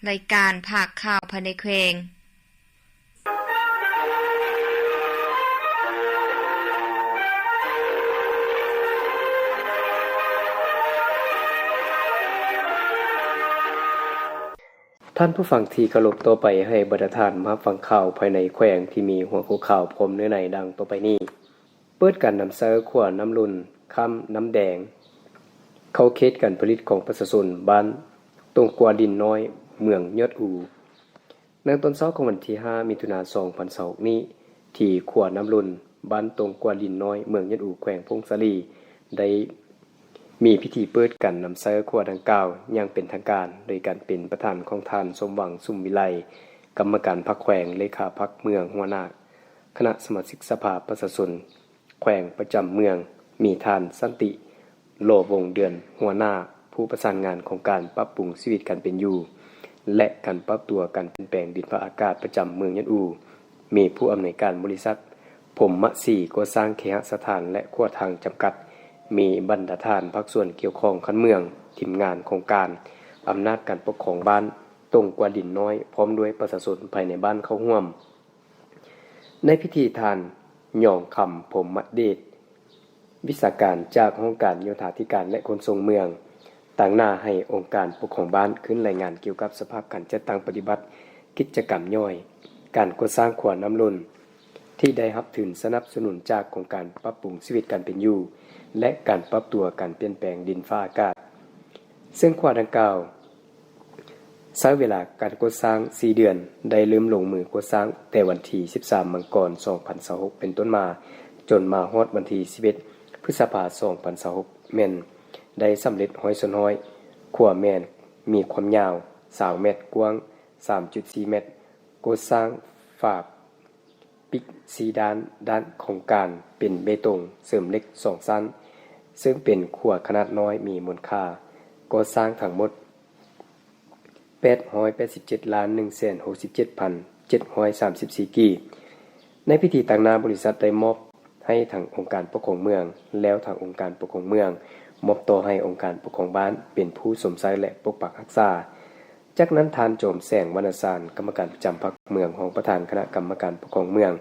ລາຍການພາກຂ່າວພາຍໃນແຂວງ. ທ່ານຜູ້ຟັງທີ່ເຄົາລົບ, ຕໍ່ໄປໃຫ້ບັນດາທ່ານມາຮັບຟັງຂ່າວພາຍໃນແຂວງທີ່ມີຫົວຂໍ້ຂ່າວພ້ອມເນື້ອໃນດັ່ງຕໍ່ໄປນີ້. ເປີດການນຳໃຊ້ຂົວນ້ຳລົ້ນຂ້າມນ້ຳແດງ ເຂົ້າເຂດການຜະລິດຂອງປະຊາຊົນບ້ານຕົງກວາດິນນ້ອຍ ເມືອງຍອດອູ. ໃນຕອນເຊົ້າຂອງວັນທີຫ້າ ມິຖຸນາ ສອງພັນຊາວຫົກນີ້ ທີ່ຂົວນ້ຳລົ້ນ ບ້ານຕົງກວາດິນນ້ອຍ ເມືອງຍອດອູ ແຂວງຜົ້ງສາລີ ໄດ້ມີພິທີເປີດການນຳໃຊ້ຂົວດັ່ງກ່າວຢ່າງເປັນທາງການ ໂດຍການເປັນປະທານຂອງທ່ານ ສົມຫວັງ ສຸມວິໄລ ກຳມະການພັກແຂວງ, ເລຂາພັກເມືອງ, ຫົວໜ້າຄະນະສະມາຊິກສະພາປະຊາຊົນແຂວງປະຈຳເມືອງ, ມີທ່ານ ສັນຕິ ຫຼໍ່ວົງເດືອນ ຫົວໜ້າຜູ້ປະສານງານໂຄງການປັບປຸງຊີວິດການເປັນຢູ່ ແລະ ການປັບຕົວການປ່ຽນແປງດິນຟ້າອາກາດປະຈຳເມືອງຍອດອູ, ມີຜູ້ອຳນວຍການບໍລິສັດ ພົມມະສີກໍ່ສ້າງເຄຫະສະຖານ ແລະ ຂົວທາງຈຳກັດ, ມີບັນດາທ່ານພາກສ່ວນກ່ຽວຂ້ອງຂັ້ນເມືອງ, ທີມງານໂຄງການ, ອຳນາດການປົກຄອງບ້ານຕົງກວາດິນນ້ອຍ ພ້ອມດ້ວຍປະຊາຊົນພາຍໃນບ້ານເຂົ້າຮ່ວມ. ໃນພິທີ ທ່ານ ຍອງຄຳ ພົມມະເດດ ວິຊາການຈາກຫ້ອງການໂຍທາທິການ ແລະ ຂົນສົ່ງເມືອງ ຕາງໜ້າໃຫ້ອົງການປົກຄອງບ້ານຂຶ້ນລາຍງານກ່ຽວກັບສະພາບການຈັດຕັ້ງປະຕິບັດກິດຈະກຳຍ່ອຍການກໍ່ສ້າງຂົວນ້ຳລົ້ນ ທີ່ໄດ້ຮັບທຶນສະໜັບສະໜູນຈາກໂຄງການປັບປຸງຊີວິດການເປັນຢູ່ ແລະ ການປັບຕົວການປ່ຽນແປງດິນຟ້າອາກາດ. ເຊິ່ງຂົວດັ່ງກ່າວ ໃຊ້ເວລາການກໍ່ສ້າງສີ່ເດືອນ, ໄດ້ເລີ່ມລົງມືກໍ່ສ້າງແຕ່ວັນທີສິບສາມ ມັງກອນ ສອງພັນຊາວຫົກ ເປັນຕົ້ນມາ, ຈົນມາຮອດວັນທີສິບເອັດ ພຶດສະພາ ສອງພັນຊາວຫົກ ແມ່ນໄດ້ສຳເລັດຮ້ອຍສ່ວນຮ້ອຍ. ຂົວແມ່ນມີຄວາມຍາວຊາວແມັດ, ກວ້າງສາມຈຸດສີ່ແມັດ, ກໍ່ສ້າງຝາ ປິກສີ່ດ້ານ, ດ້ານຂອງການເປັນເບຕົງເສີມເຫຼັກສອງຊັ້ນ, ເຊິ່ງເປັນຂົວຂະໜາດນ້ອຍ ມີມູນຄ່າກໍ່ສ້າງທັງໝົດ ແປດຮ້ອຍແປດສິບເຈັດລ້ານໜຶ່ງແສນຫົກສິບເຈັດພັນເຈັດຮ້ອຍສາມສິບສີ່ ກີບ. ໃນພິທີ, ຕາງໜ້າບໍລິສັດໄດ້ມອບໃຫ້ທາງອົງການປົກຄອງເມືອງ, ແລ້ວທາງອົງການປົກຄອງເມືອງມອບຕໍ່ໃຫ້ອົງການປົກຄອງບ້ານເປັນຜູ້ຊົມໃຊ້ ແລະ ປົກປັກຮັກສາ. ຈາກນັ້ນ, ທ່ານ ໂຈມແສງ ວັນນະຊານ ກຳມະການປະຈຳພັກເມືອງ, ຮອງປະທານຄະນະກຳມະການປົກຄອງເມືອງ,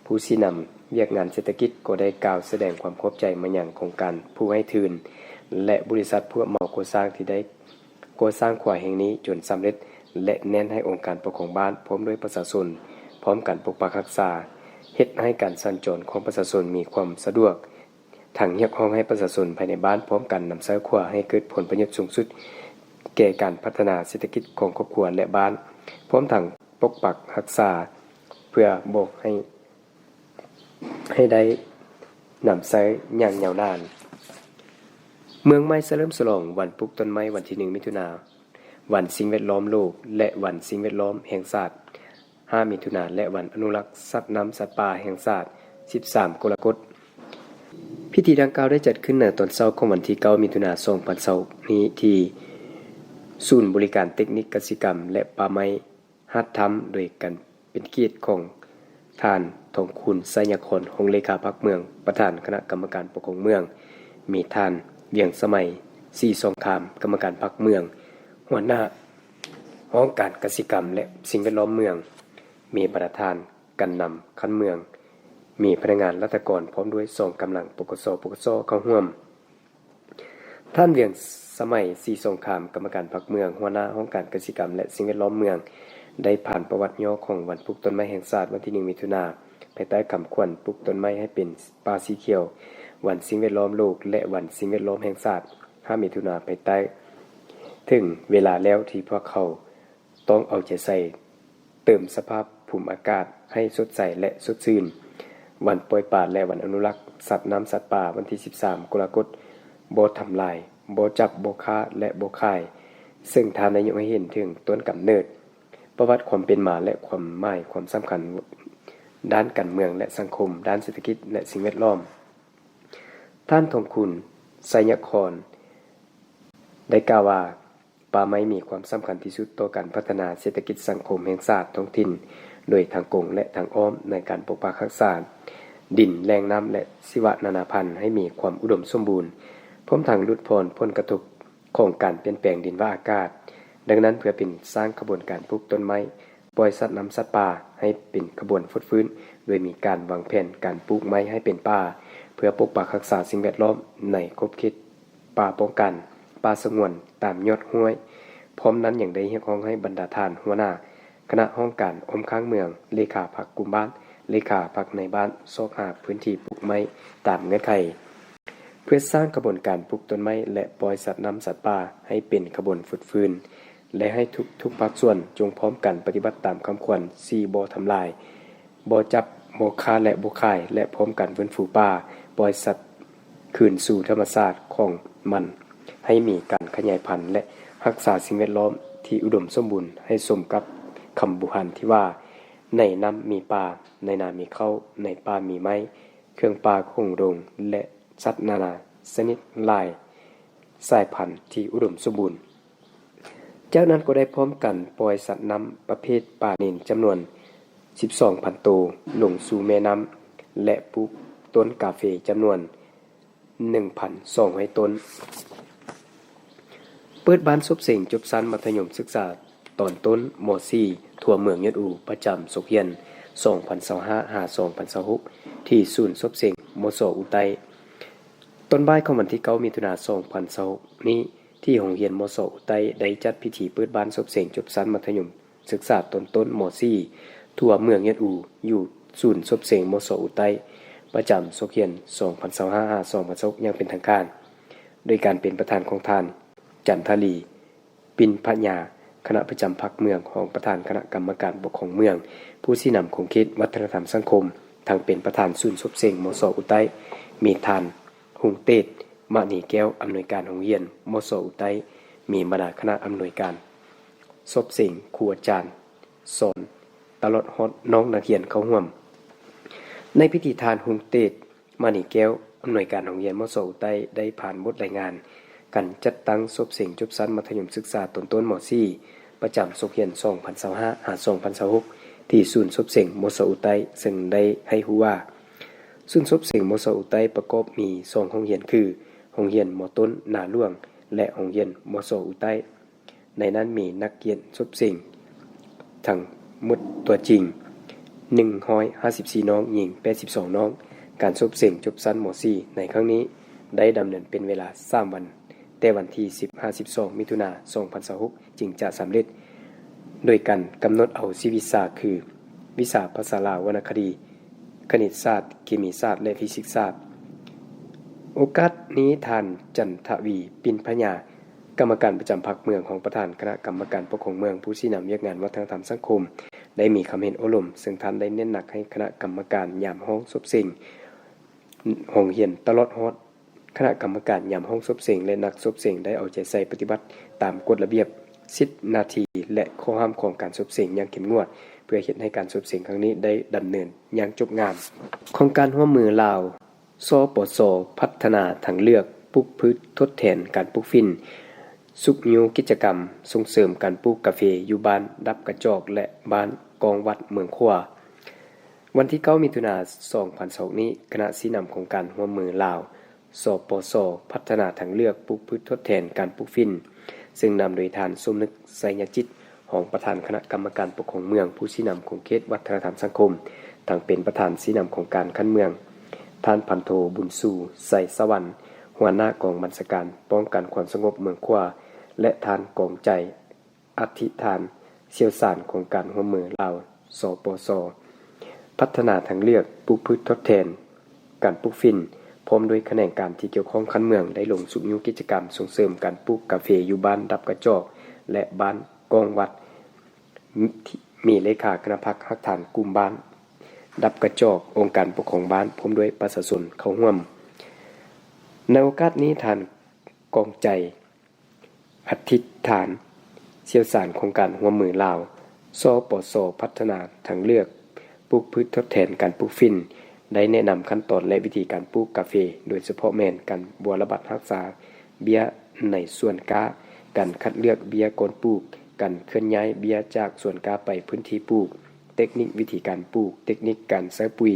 ຜູ້ຊີ້ນຳວຽກງານເສດຖະກິດ ກໍໄດ້ກ່າວສະແດງຄວາມຂອບໃຈມາຍັງໂຄງການຜູ້ໃຫ້ທຶນ ແລະ ບໍລິສັດຜູ້ຮັບເໝົາກໍ່ສ້າງທີ່ໄດ້ກໍ່ສ້າງຂົວແຫ່ງນີ້ຈົນສຳເລັດ ແລະ ແນະໃຫ້ອົງການປົກຄອງບ້ານ ພ້ອມດ້ວຍປະຊາຊົນ ພ້ອມກັນປົກປັກຮັກສາ, ເຮັດໃຫ້ການສັນຈອນຂອງປະຊາຊົນມີຄວາມສະດວກ. ທັງຮຽກຮ້ອງໃຫ້ປະຊາຊົນພາຍໃນບ້ານພ້ອມກັນນຳໃຊ້ຂົວໃຫ້ເກີດຜົນປະໂຫຍດສູງສຸດແກ່ການພັດທະນາເສດຖະກິດຂອງຄອບຄົວ ແລະ ບ້ານ, ພ້ອມທັງປົກປັກຮັກສາເພື່ອບໍ່ໃຫ້ ໃຫ້ໄດ້ນຳໃຊ້ຢ່າງຍາວນານ. ເມືອງໃໝ່ສະເຫຼີມສະຫຼອງວັນປູກຕົ້ນໄມ້ ວັນທີໜຶ່ງ ມິຖຸນາ, ວັນສິ່ງແວດລ້ອມໂລກ ແລະ ວັນສິ່ງແວດລ້ອມແຫ່ງຊາດ ຫ້າ ມິຖຸນາ ແລະ ວັນອະນຸລັກສັດນ້ຳສັດປ່າແຫ່ງຊາດ ສິບສາມ ກໍລະກົດ. ພິທີດັ່ງກ່າວໄດ້ຈັດຂຶ້ນໃນຕອນເຊົ້າຂອງວັນທີເກົ້າ ມິຖຸນາ ສອງພັນຊາວຫົກ ນີ້ ທີ່ສູນບໍລິການເຕັກນິກກະສິກຳ ແລະ ປ່າໄມ້ ຫາດຖ້ຳ ໂດຍການເປັນກຽດຂອງທ່ານ ທອງຄູນ ໄຊຍະຄອນ ຮອງເລຂາພັກເມືອງ, ປະທານຄະນະກຳມະການປົກຄອງເມືອງ, ມີທ່ານ ວຽງສະໄໝ ສີສອງຄາມ ກຳມະການພັກເມືອງ, ຫົວໜ້າຫ້ອງການກະສິກຳ ແລະ ສິ່ງແວດລ້ອມເມືອງ, ມີບັນດາທ່ານການນຳຂັ້ນເມືອງ, ມີພະນັກງານລັດຖະກອນ ພ້ອມດ້ວຍກອງກຳລັງ ປກສ ປກສ ເຂົ້າຮ່ວມ. ທ່ານ ວຽງສະໄໝ ສີສົງຄາມ ກຳມະການພັກເມືອງ, ຫົວໜ້າຫ້ອງການກະສິກຳ ແລະ ສິ່ງແວດລ້ອມເມືອງ ໄດ້ຜ່ານປະຫວັດຫຍໍ້ຂອງວັນປູກຕົ້ນໄມ້ແຫ່ງຊາດ ວັນທີໜຶ່ງ ມິຖຸນາ, ພາຍໃຕ້ຄຳຂວັນ ປູກຕົ້ນໄມ້ໃຫ້ເປັນປ່າສີຂຽວ, ວັນສິ່ງແວດລ້ອມໂລກ ແລະ ວັນສິ່ງແວດລ້ອມແຫ່ງຊາດ ຫ້າ ມິຖຸນາ, ພາຍໃຕ້ ເຖິງເວລາແລ້ວທີ່ພວກເຮົາ ຕ້ອງເອົາໃຈໃສ່ເຕີມສະພາບພູມອາກາດໃຫ້ສົດໃສ ແລະ ສົດຊື່ນ. ວັນປ່ອຍປາ ແລະ ວັນອະນຸລັກສັດນ້ຳສັດປ່າ ວັນທີສິບສາມ ກໍລະກົດ, ບໍ່ທຳລາຍ, ບໍ່ຈັບ, ບໍ່ຄ້າ ແລະ ບໍ່ຂາຍ, ເຊິ່ງທ່ານໄດ້ຍົກໃຫ້ເຫັນເຖິງຕົ້ນກຳເນີດ, ປະຫວັດຄວາມເປັນມາ ແລະ ຄວາມໝາຍຄວາມສຳຄັນດ້ານການເມືອງ ແລະ ສັງຄົມ, ດ້ານເສດຖະກິດ ແລະ ສິ່ງແວດລ້ອມ. ທ່ານ ທອງຄູນ ໄຊຍະຄອນ ໄດ້ກ່າວວ່າ, ປ່າໄມ້ມີຄວາມສຳຄັນທີ່ສຸດຕໍ່ການພັດທະນາເສດຖະກິດສັງຄົມແຫ່ງຊາດທ້ອງຖິ່ນ ໂດຍທາງກົງ ແລະ ທາງອ້ອມ ໃນການປົກປັກຮັກສາດິນ, ແຫຼ່ງນ້ຳ ແລະ ຊີວະນານາພັນໃຫ້ມີຄວາມອຸດົມສົມບູນ, ພ້ອມທັງຫຼຸດຜ່ອນຜົນກະທົບຂອງການປ່ຽນແປງດິນຟ້າອາກາດ, ດັ່ງນັ້ນ ເພື່ອເປັນສ້າງຂະບວນການປູກຕົ້ນໄມ້, ປ່ອຍສັດນ້ຳສັດປ່າໃຫ້ເປັນຂະບວນຟົດຟື້ນ, ໂດຍມີການວາງແຜນການປູກໄມ້ໃຫ້ເປັນປ່າ ເພື່ອປົກປັກຮັກສາສິ່ງແວດລ້ອມໃນຂອບເຂດປ່າປ້ອງກັນ, ປ່າສະຫງວນຕາມຍອດຫ້ວຍ. ພ້ອມນັ້ນຍັງໄດ້ຮຽກຮ້ອງໃຫ້ບັນດາທ່ານຫົວໜ້າຄະນະຫ້ອງການອ້ອມຂ້າງເມືອງ, ເລຂາພັກກຸ່ມບ້ານ, ເລຂາພັກໃນບ້ານ ຊອກຫາພື້ນທີ່ປູກໄມ້ຕາມເງື່ອນໄຂ ເພື່ອສ້າງຂະບວນການປູກຕົ້ນໄມ້ ແລະ ປ່ອຍສັດນ້ຳສັດປ່າໃຫ້ເປັນຂະບວນຟົດຟື້ນ ແລະ ໃຫ້ທຸກໆພາກສ່ວນຈົ່ງພ້ອມກັນປະຕິບັດຕາມຄຳຂວັນ ສີ່ບໍ່ທຳລາຍ, ບໍ່ຈັບ, ບໍ່ຄ້າ ແລະ ບໍ່ຂາຍ ແລະ ພ້ອມກັນຟື້ນຟູປ່າ, ປ່ອຍສັດຄືນສູ່ທຳມະຊາດຂອງມັນ, ໃຫ້ມີການຂະຫຍາຍພັນ ແລະ ຮັກສາສິ່ງແວດລ້ອມທີ່ອຸດົມສົມບູນ ໃຫ້ສົມກັບຄຳບູຮານທີ່ວ່າ ໃນນ້ຳມີປາ, ໃນນາມີເຂົ້າ, ໃນປ່າມີໄມ້, ເຄື່ອງປ່າຂອງດົງ ແລະ ສັດນານາຊະນິດຫຼາຍສາຍພັນທີ່ອຸດົມສົມບູນ. ຈາກນັ້ນກໍໄດ້ພ້ອມກັນປ່ອຍສັດນ້ຳປະເພດປານິນຈຳນວນສິບສອງພັນໂຕລົງສູ່ແມ່ນ້ຳ ແລະ ປູກຕົ້ນກາເຟຈຳນວນໜຶ່ງພັນສອງຮ້ອຍຕົ້ນ. ເປີດບ້ານສອບເສັງຈົບຊັ້ນມັດທະຍົມສຶກສາຕອນຕົ້ນ ມ.ສີ່ ທົ່ວເມືອງຍອດອູ ປະຈຳສົກຮຽນ ສອງພັນຊາວຫ້າ ຫາ ສອງພັນຊາວຫົກ ທີ່ສູນສອບເສັງ ມສ ອູໃຕ້. ຕອນບ່າຍຂອງວັນທີເກົ້າ ມິຖຸນາ ສອງພັນຊາວຫົກນີ້ ທີ່ໂຮງຮຽນ ມສ ອູໃຕ້ ໄດ້ຈັດພິທີເປີດບ້ານສອບເສັງຈົບຊັ້ນມັດທະຍົມ ສຶກສາຕອນຕົ້ນ ມ.ສີ່ ທົ່ວເມືອງຍອດອູ ຢູ່ສູນສອບເສັງ ມສ ອູໃຕ້ ປະຈຳສົກຮຽນ ສອງພັນຊາວຫ້າ ຫາ ສອງພັນຊາວຫົກ ຢ່າງເປັນທາງການ ໂດຍການເປັນປະທານຂອງທ່ານ ຈັນທະລີ ປິນພະຍາ ຄະນະປະຈຳພັກເມືອງ, ຮອງປະທານຄະນະກຳມະການປົກຄອງເມືອງ, ຜູ້ຊີ້ນຳຂົງເຂດວັດທະນະທຳສັງຄົມ, ທັງເປັນປະທານສູນສອບເສັງ ມສ ອູໃຕ້, ມີທ່ານ ຮຸງເຕດ ມະນີແກ້ວ ອຳນວຍການໂຮງຮຽນ ມສ ອູໃຕ້, ມີບັນດາຄະນະອຳນວຍການ ສອບເສັງ, ຄູອາຈານສອນ ຕະຫຼອດຮອດນ້ອງນັກຮຽນເຂົ້າຮ່ວມ. ໃນພິທີ ທ່ານ ຮຸງເຕດ ມະນີແກ້ວ ອຳນວຍການໂຮງຮຽນ ມສ ອູໃຕ້ ໄດ້ຜ່ານບົດລາຍງານການຈັດຕັ້ງສອບເສັງຈົບຊັ້ນມັດທະຍົມສຶກສາຕອນຕົ້ນ ມ.ສີ່ ປະຈຳສົກຮຽນ ສອງພັນຊາວຫ້າ ຫາ ສອງພັນຊາວຫົກ ທີ່ສູນສອບເສັງ ມສ ອູໃຕ້ ເຊິ່ງໄດ້ໃຫ້ຮູ້ວ່າ ສູນສອບເສັງ ມສ ອູໃຕ້ ປະກອບມີສອງໂຮງຮຽນຄື ໂຮງຮຽນ ມ.ຕົ້ນ ນາຫຼວງ ແລະ ໂຮງຮຽນ ມສ ອູໃຕ້. ໃນນັ້ນມີນັກຮຽນສອບເສັງທັງໝົດຕົວຈິງ ໜຶ່ງຮ້ອຍຫ້າສິບສີ່ນ້ອງ, ຍິງ ແປດສິບສອງນ້ອງ. ການສອບເສັງຈົບຊັ້ນ ມ.ສີ່ ໃນຄັ້ງນີ້ ໄດ້ດຳເນີນເປັນເວລາສາມວັນ, ແຕ່ວັນທີສິບ ຫາ ສິບສອງ ມິຖຸນາ ສອງພັນຊາວຫົກ ຈຶ່ງຈະສຳເລັດ, ໂດຍການກຳນົດເອົາສີ່ວິຊາຄື ວິຊາພາສາລາວ, ວັນນະຄະດີ, ຄະນິດສາດ, ເຄມີສາດ ແລະ ຟີຊິກສາດ. ໂອກາດນີ້ ທ່ານ ຈັນທະວີ ປິນພະຍາ ກຳມະການປະຈຳພັກເມືອງ, ຮອງປະທານຄະນະກຳມະການປົກຄອງເມືອງ, ຜູ້ຊີ້ນຳວຽກງານວັດທະນະທຳສັງຄົມ ໄດ້ມີຄຳເຫັນໂອ້ລົມ, ເຊິ່ງທ່ານໄດ້ເນັ້ນໜັກໃຫ້ຄະນະກຳມະການຍາມຫ້ອງສອບເສັງໂຮງຮຽນ ຕະຫຼອດຮອດຄະນະກຳມະການຍາມຫ້ອງສອບເສັງ ແລະ ນັກສອບເສັງ ໄດ້ເອົາໃຈໃສ່ປະຕິບັດຕາມກົດລະບຽບ, ສິດ, ໜ້າທີ່ ແລະ ຂໍ້ຫ້າມຂອງການສອບເສັງຢ່າງເຂັ້ມງວດ, ເພື່ອເຮັດໃຫ້ການສອບເສັງຄັ້ງນີ້ໄດ້ດຳເນີນຢ່າງຈົບງາມ. ໂຄງການຮ່ວມມືລາວ ສປສ ພັດທະນາທາງເລືອກປູກພືດທົດແທນການປູກຝິ່ນ, ຊຸກຍູ້ກິດຈະກຳສົ່ງເສີມການປູກກາເຟຢູ່ບ້ານດັບກະຈອກ ແລະ ບ້ານກ້ອງວັດ ເມືອງຂວາ. ວັນທີເກົ້າ ມິຖຸນາ ສອງພັນຊາວຫົກນີ້, ຄະນະຊີ້ນຳໂຄງການຮ່ວມມືລາວ ສປສ ພັດທະນາທາງເລືອກປູກພືດທົດແທນການປູກຝິ່ນ, ເຊິ່ງນຳໂດຍທ່ານ ສົມນຶກ ໄຊຍະຈິດ ຮອງປະທານຄະນະກຳມະການປົກຄອງເມືອງ, ຜູ້ຊີ້ນຳຂົງເຂດວັດທະນະທຳສັງຄົມ, ທັງເປັນປະທານຊີ້ນຳໂຄງການຂັ້ນເມືອງ, ທ່ານ ພັນໂທ ບຸນຊູ ໄຊສະຫວັນ ຫົວໜ້າກອງບັນຊາການປ້ອງກັນຄວາມສະຫງົບເມືອງຂວາ ແລະ ທ່ານ ກອງໃຈ ອະທິຖານ ຊ່ຽວຊານໂຄງການຮ່ວມມືລາວ ສປສ ພັດທະນາທາງເລືອກປູກພືດທົດແທນການປູກຝິ່ນ ພ້ອມດ້ວຍຂະແໜງການທີ່ກ່ຽວຂ້ອງຂັ້ນເມືອງ ໄດ້ລົງຊຸກຍູ້ກິດຈະກຳສົ່ງເສີມການປູກກາເຟຢູ່ບ້ານດັບກະຈອກ ແລະ ບ້ານກ້ອງວັດ, ມີເລຂາຄະນະພັກຮາກຖານກຸ່ມບ້ານດັບກະຈອກ, ອົງການປົກຄອງບ້ານ ພ້ອມດ້ວຍປະຊາຊົນເຂົ້າຮ່ວມ. ໃນໂອກາດນີ້, ທ່ານ ກອງໃຈ ອະທິຖານ ຊ່ຽວຊານໂຄງການຮ່ວມມືລາວ ສປສ ພັດທະນາທາງເລືອກປູກພືດທົດແທນການປູກຝິ່ນ ໄດ້ແນະນຳຂັ້ນຕອນ ແລະ ວິທີການປູກກາເຟ, ໂດຍສະເພາະແມ່ນການບົວລະບັດຮັກສາເບ້ຍໃນສວນກ້າ, ການຄັດເລືອກເບ້ຍກ່ອນປູກ, ການເຄື່ອນຍ້າຍເບ້ຍຈາກສວນກ້າໄປພື້ນທີ່ປູກ, ເຕັກນິກວິທີການປູກ, ເຕັກນິກການໃຊ້ປຸຍ,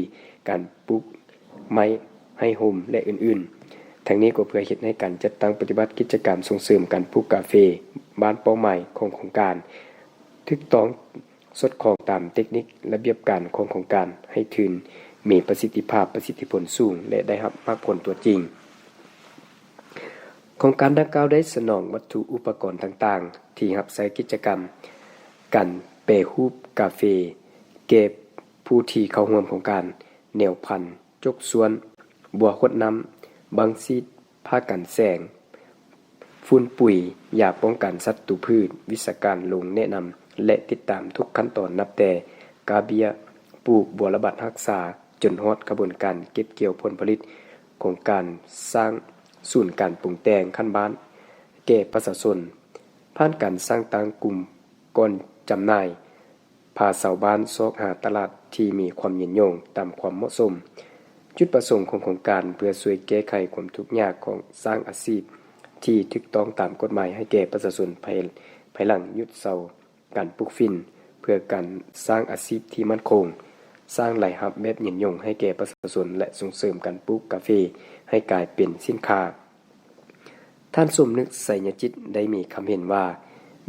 ການປູກ ໄມ້ໃຫ້ຮົ່ມ ແລະ ອື່ນໆ. ທັງນີ້ກໍເພື່ອເຮັດໃຫ້ການຈັດຕັ້ງປະຕິບັດກິດຈະກຳສົ່ງເສີມການປູກກາເຟ ບ້ານເປົ້າໝາຍຂອງໂຄງການ, ຖືກຕ້ອງສອດຄ່ອງຕາມເຕັກນິກລະບຽບການຂອງໂຄງການໃຫ້ທຶນມີປະສິດທິພາບ, ປະສິດທິຜົນສູງ ແລະ ໄດ້ຮັບໝາກຜົນຕົວຈິງ. ໂຄງການດັ່ງກ່າວໄດ້ສະໜອງວັດຖຸອຸປະກອນຕ່າງໆ ທີ່ຮັບໃຊ້ກິດຈະກຳການແປຮູບກາເຟ ແກ່ຜູ້ທີ່ເຂົ້າຮ່ວມໂຄງການ, ແນວພັນ, ຈົກຊວນ, ບົວຫົດນ້ຳ, ບັ້ງສີດ, ຜ້າກັນແສງ, ຝຸ່ນປຸຍ, ຢາປ້ອງກັນສັດຕູພືດ, ວິຊາການລົງແນະນຳ ແລະ ຕິດຕາມທຸກຂັ້ນຕອນ ນັບແຕ່ກາເບ້ຍ, ປູກ, ບົວລະບັດຮັກສາ, ຈົນຮອດຂະບວນການເກັບກ່ຽວຜົນຜະລິດ. ໂຄງການສ້າງສູນການປຸງແຕ່ງຂັ້ນບ້ານແກ່ປະຊາຊົນ, ຜ່ານການສ້າງຕັ້ງກຸ່ມກ່ອນຈຳໜ່າຍ, ພາຊາວບ້ານຊອກຫາຕະຫຼາດທີ່ມີຄວາມຍືນຍົງຕາມຄວາມເໝາະສົມ. ຈຸດປະສົງຂອງໂຄງການເພື່ອຊ່ວຍແກ້ໄຂຄວາມທຸກຍາກຂອງສ້າງອາຊີບທີ່ຖືກຕ້ອງຕາມກົດໝາຍໃຫ້ແກ່ປະຊາຊົນ ພາຍ ພາຍຫຼັງຢຸດເຊົາການປູກຝິ່ນ ເພື່ອການສ້າງອາຊີບທີ່ໝັ້ນຄົງ, ສ້າງລາຍຮັບແບບຍືນຍົງໃຫ້ແກ່ປະຊາຊົນ ແລະ ສົ່ງເສີມການປູກກາເຟໃຫ້ກາຍເປັນສິນຄ້າ. ທ່ານ ສົມນຶກ ໄຊຍະຈິດ ໄດ້ມີຄຳເຫັນວ່າ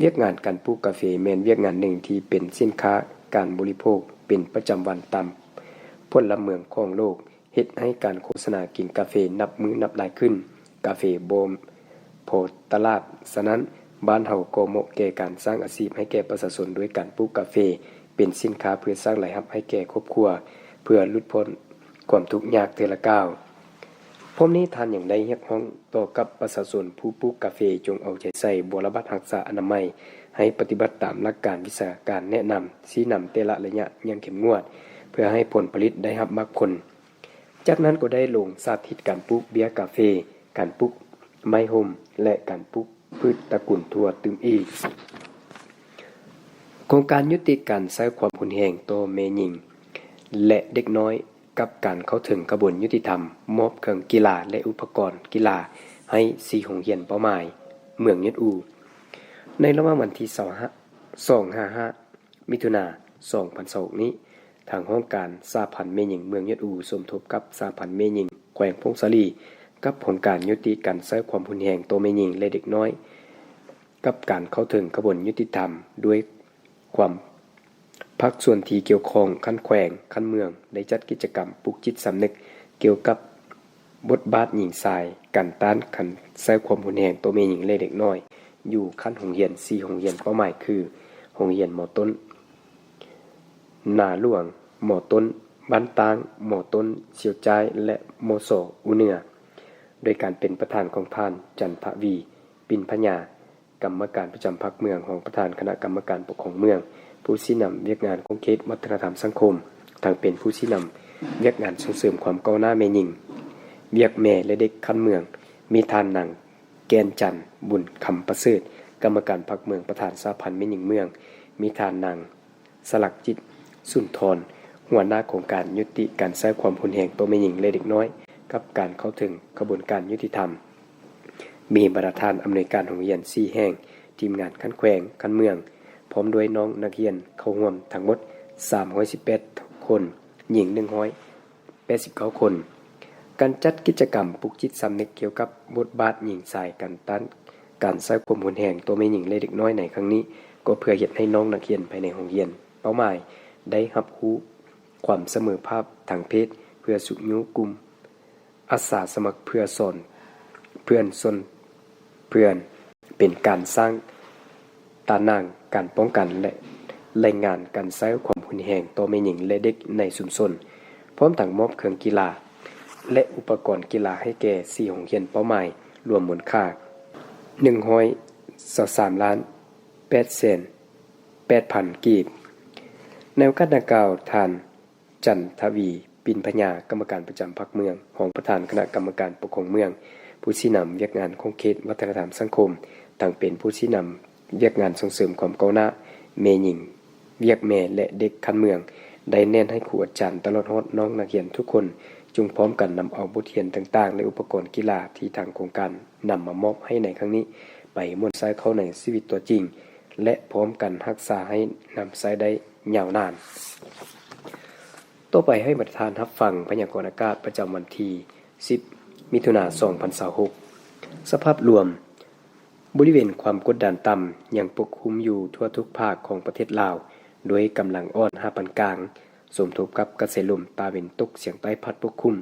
ວຽກງານການປູກກາເຟແມ່ນວຽກງານໜຶ່ງທີ່ເປັນສິນຄ້າການບໍລິໂພກເປັນປະຈຳວັນຕາມພົນລະເມືອງຂອງໂລກ, ເຮັດໃຫ້ການໂຄສະນາກິນກາເຟນັບມື້ນັບຫຼາຍຂຶ້ນ. ກາເຟບໍ່ພໍຕະຫຼາດ, ສະນັ້ນ ບ້ານເຮົາກໍເໝາະແກ່ການສ້າງອາຊີບໃຫ້ແກ່ປະຊາຊົນດ້ວຍການປູກກາເຟເປັນສິນຄ້າເພື່ອສ້າງລາຍຮັບໃຫ້ແກ່ຄອບຄົວ, ເພື່ອຫຼຸດພົ້ນຄວາມທຸກຍາກເທື່ອລະກ້າວ. ພ້ອມນີ້ທ່ານຍັງໄດ້ຮຽກຮ້ອງຕໍ່ກັບປະຊາຊົນຜູ້ປູກກາເຟ ຈົ່ງເອົາໃຈໃສ່ບົວລະບັດຮັກສາອະນາໄມ, ໃຫ້ປະຕິບັດຕາມຫຼັກການວິຊາການແນະນຳຊີ້ນຳແຕ່ລະໄລຍະຢ່າງເຂັ້ມງວດ ເພື່ອໃຫ້ຜົນຜະລິດໄດ້ຮັບໝາກຜົນ. ຈາກນັ້ນກໍໄດ້ລົງສາທິດການປູກເບ້ຍກາເຟ, ການປູກໄມ້ຮົ່ມ ແລະ ການປູກພືດຕະກຸນຖົ່ວຕື່ມອີກ. ໂຄງການຍຸຕິການໃຊ້ຄວາມຮຸນແຮງຕໍ່ແມ່ຍິງ ແລະ ເດັກນ້ອຍ ກັບການເຂົ້າເຖິງຂະບວນຍຸຕິທຳ, ມອບເຄື່ອງກິລາ ແລະ ອຸປະກອນກິລາໃຫ້ສີ່ໂຮງຮຽນເປົ້າໝາຍເມືອງຍອດອູ. ໃນລະຫວ່າງວັນທີຊາວຫ້າ ສອງຫາຫ້າ ມິຖຸນາ ສອງພັນຊາວຫົກນີ້, ທາງຫ້ອງການສະຫະພັນແມ່ຍິງເມືອງຍອດອູ ສົມທົບກັບສະຫະພັນແມ່ຍິງແຂວງຜົ້ງສາລີ ກັບໂຄງການຍຸຕິການໃຊ້ຄວາມຮຸນແຮງຕໍ່ແມ່ຍິງ ແລະ ເດັກນ້ອຍ ກັບການເຂົ້າເຖິງຂະບວນຍຸຕິທຳ ດ້ວຍຄວາມ ພາກສ່ວນທີ່ກ່ຽວຂ້ອງຂັ້ນແຂວງ, ຂັ້ນເມືອງ ໄດ້ຈັດກິດຈະກຳປຸກຈິດສຳນຶກກ່ຽວກັບບົດບາດຍິງຊາຍ, ການຕ້ານການໃຊ້ຄວາມຮຸນແຮງຕໍ່ແມ່ຍິງ ແລະ ເດັກນ້ອຍ ຢູ່ຂັ້ນໂຮງຮຽນສີ່ໂຮງຮຽນເປົ້າໝາຍຄື ໂຮງຮຽນ ມ.ຕົ້ນ ນາຫຼວງ, ມ.ຕົ້ນ ບ້ານຕ່າງ, ມ.ຕົ້ນ ຊຽວຈ້າຍ ແລະ ມ.ສ ອູເໜືອ ໂດຍການເປັນປະທານຂອງທ່ານ ຈັນທະວີ ປິນພະຍາ ກຳມະການປະຈຳພັກເມືອງ, ຮອງປະທານຄະນະກຳມະການປົກຄອງເມືອງ, ຜູ້ຊີ້ນຳວຽກງານຂົງເຂດວັດທະນະທຳສັງຄົມ, ທັງເປັນຜູ້ຊີ້ນຳວຽກງານສົ່ງເສີມຄວາມກ້າວໜ້າແມ່ຍິງ, ວຽກແມ່ ແລະ ເດັກຂັ້ນເມືອງ, ມີທ່ານນາງ ແກ່ນຈັນ ບຸນຄຳປະເສີດ ກຳມະການພັກເມືອງ, ປະທານສະຫະພັນແມ່ຍິງເມືອງ, ມີທ່ານນາງ ສະຫຼັກຈິດ ສຸນທອນ ຫົວໜ້າໂຄງການຍຸຕິການໃຊ້ຄວາມຮຸນແຮງຕໍ່ແມ່ຍິງ ແລະ ເດັກນ້ອຍ ກັບການເຂົ້າເຖິງຂະບວນການຍຸຕິທຳ, ມີບັນດາທ່ານອຳນວຍການໂຮງຮຽນສີ່ແຫ່ງ, ທີມງານຂັ້ນແຂວງ, ຂັ້ນເມືອງ, ພ້ອມດ້ວຍນ້ອງນັກຮຽນເຂົ້າຮ່ວມທັງໝົດສາມຮ້ອຍສິບແປດຄົນ, ຍິງໜຶ່ງຮ້ອຍ ແປດສິບເກົ້າຄົນ. ການຈັດກິດຈະກຳປຸກຈິດສຳນຶກກ່ຽວກັບບົດບາດຍິງຊາຍ, ການຕ້ານການໃຊ້ຄວາມຮຸນແຮງຕໍ່ແມ່ຍິງ ແລະ ເດັກນ້ອຍໃນຄັ້ງນີ້ ກໍເພື່ອເຮັດໃຫ້ນ້ອງນັກຮຽນພາຍໃນໂຮງຮຽນເປົ້າໝາຍໄດ້ຮັບຮູ້ຄວາມສະເໝີພາບທາງເພດ, ເພື່ອຊຸກຍູ້ກຸ່ມອາສາສະໝັກເພື່ອສອນເພື່ອນຊົນເພື່ອນ. ເປັນການສ້າງຕາໜ່າງການປ້ອງກັນ ແລະ ລາຍງານການໃຊ້ຄວາມຮຸນແຮງຕໍ່ແມ່ຍິງ ແລະ ເດັກໃນຊຸມຊົນ, ພ້ອມທັງມອບເຄື່ອງກິລາ ແລະ ອຸປະກອນກິລາໃຫ້ແກ່ສີ່ໂຮງຮຽນເປົ້າໝາຍ, ລວມມູນຄ່າໜຶ່ງຮ້ອຍຊາວສາມລ້ານແປດແສນແປດພັນກີບ. ໃນໂອກາດດັ່ງກ່າວ, ທ່ານ ຈັນທະວີ ປິນພະຍາ ກຳມະການປະຈຳພັກເມືອງ, ຮອງປະທານຄະນະກຳມະການປົກຄອງເມືອງ, ຜູ້ຊີ້ນຳວຽກງານຂົງເຂດວັດທະນະທຳສັງຄົມ, ທັງເປັນຜູ້ຊີ້ນຳວຽກງານສົ່ງເສີມຄວາມກ້າວໜ້າແມ່ຍິງ, ວຽກແມ່ ແລະ ເດັກຂັ້ນເມືອງ, ໄດ້ແນະນຳໃຫ້ຄູອາຈານ ຕະຫຼອດຮອດນ້ອງນັກຮຽນທຸກຄົນ ຈົ່ງພ້ອມກັນນຳເອົາບົດຮຽນຕ່າງໆ ແລະ ອຸປະກອນກິລາທີ່ທາງໂຄງການນຳມາມອບໃຫ້ໃນຄັ້ງນີ້ ໄປໝູນໃຊ້ເຂົ້າໃນຊີວິດຕົວຈິງ ແລະ ພ້ອມກັນຮັກສາໃຫ້ນຳໃຊ້ໄດ້ຍາວນານ. ຕໍ່ໄປໃຫ້ບັນດາທ່ານຮັບຟັງພະຍາກອນອາກາດປະຈຳວັນທີສິບ ມິຖຸນາ ສອງພັນຊາວຫົກ. ສະພາບລວມ ບໍລິເວນຄວາມກົດດັນຕ່ຳຍັງປົກຄຸມຢູ່ທົ່ວທຸກພາກຂອງປະເທດລາວ ດ້ວຍກຳລັງອ່ອນຫາປານກາງ, ສົມທົບກັບກະແສລົມຕາເວັນຕົກສຽງໃຕ້ພັດປົກຄຸມ,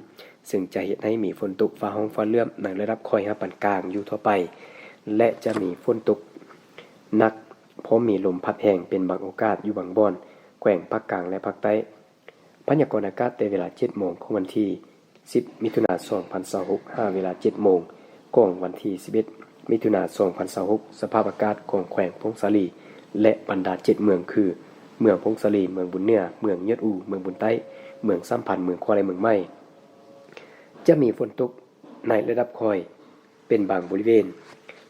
ເຊິ່ງຈະເຮັດໃຫ້ມີຝົນຕົກຟ້າຮ້ອງຟ້າເຫຼື້ອມໃນລະດັບຄ່ອຍຫາປານກາງຢູ່ທົ່ວໄປ ແລະ ຈະມີຝົນຕົກໜັກ ພ້ອມມີລົມພັດແຮງເປັນບາງໂອກາດຢູ່ບາງບ່ອນ ແຂວງພາກກາງ ແລະ ພາກໃຕ້. ພະຍາກອນອາກາດແຕ່ເວລາເຈັດໂມງຂອງວັນທີສິບ ມິຖຸນາ ສອງພັນຊາວຫົກ ຫາເວລາເຈັດໂມງຂອງວັນທີສິບເອັດ ມິຖຸນາ ສອງພັນຊາວຫົກ ສະພາບອາກາດຂອງແຂວງຜົ້ງສາລີ ແລະ ບັນດາເຈັດເມືອງຄື ເມືອງຜົ້ງສາລີ, ເມືອງບຸນເໜືອ, ເມືອງຍອດອູ, ເມືອງບຸນໃຕ້, ເມືອງສາມພັນ, ເມືອງຂວາ ແລະ ເມືອງໃໝ່ ຈະມີຝົນຕົກໃນລະດັບຄ່ອຍເປັນບາງບໍລິເວນ,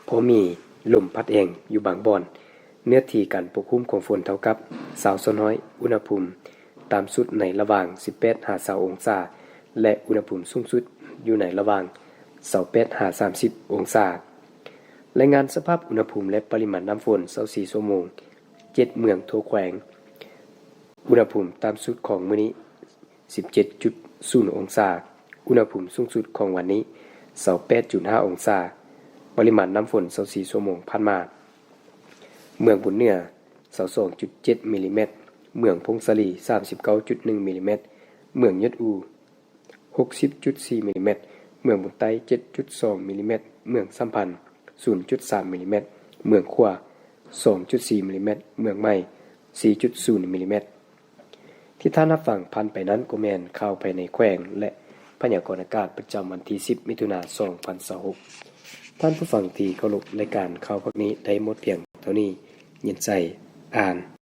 ພໍມີລົມພັດແຮງຢູ່ບາງບ່ອນ. ເນື້ອທີ່ການປົກຄຸມຂອງຝົນເທົ່າກັບຊາວສ່ວນຮ້ອຍ, ອຸນຫະພູມຕ່ຳສຸດໃນລະຫວ່າງສິບແປດຫາຊາວອົງສາ ແລະ ອຸນຫະພູມສູງສຸດຢູ່ໃນລະຫວ່າງຊາວແປດຫາສາມສິບອົງສາ. ລາຍງານສະພາບອຸນຫະພູມ ແລະ ປະລິມານນ້ຳຝົນ ຊາວສີ່ຊົ່ວໂມງ ເຈັດເມືອງທົ່ວແຂວງ. ອຸນຫະພູມຕ່ຳສຸດຂອງມື້ນີ້ ສິບເຈັດຈຸດສູນອົງສາ, ອຸນຫະພູມສູງສຸດຂອງວັນນີ້ ຊາວແປດຈຸດຫ້າອົງສາ. ປະລິມານນ້ຳຝົນ ຊາວສີ່ຊົ່ວໂມງຜ່ານມາ, ເມືອງບຸນເໜືອ ຊາວສອງຈຸດເຈັດມິລລີແມັດ, ເມືອງຜົ້ງສາລີ ສາມສິບເກົ້າຈຸດໜຶ່ງມິລລີແມັດ, ເມືອງຍອດອູ ຫົກສິບຈຸດສີ່ມິລລີແມັດ, ເມືອງບຸນໃຕ້ ເຈັດຈຸດສອງມິລລີແມັດ, ເມືອງສາມພັນ ສູນຈຸດສາມມິລລີແມັດ, ເມືອງຂວາ ສອງຈຸດສີ່ມິລລີແມັດ, ເມືອງໃໝ່ ສີ່ຈຸດສູນມິລລີແມັດ. ທີ່ທ່ານຮັບຟັງຜ່ານໄປນັ້ນກໍແມ່ນຂ່າວພາຍໃນແຂວງ ແລະ ພະຍາກອນອາກາດປະຈຳວັນທີສິບ ມິຖຸນາ ສອງພັນຊາວຫົກ. ທ່ານຜູ້ຟັງທີ່ເຄົາລົບ, ລາຍການຂ່າວພາກນີ້ໄດ້ໝົດພຽງເທົ່ານີ້. ຍິນໄຊ ອ່ານ.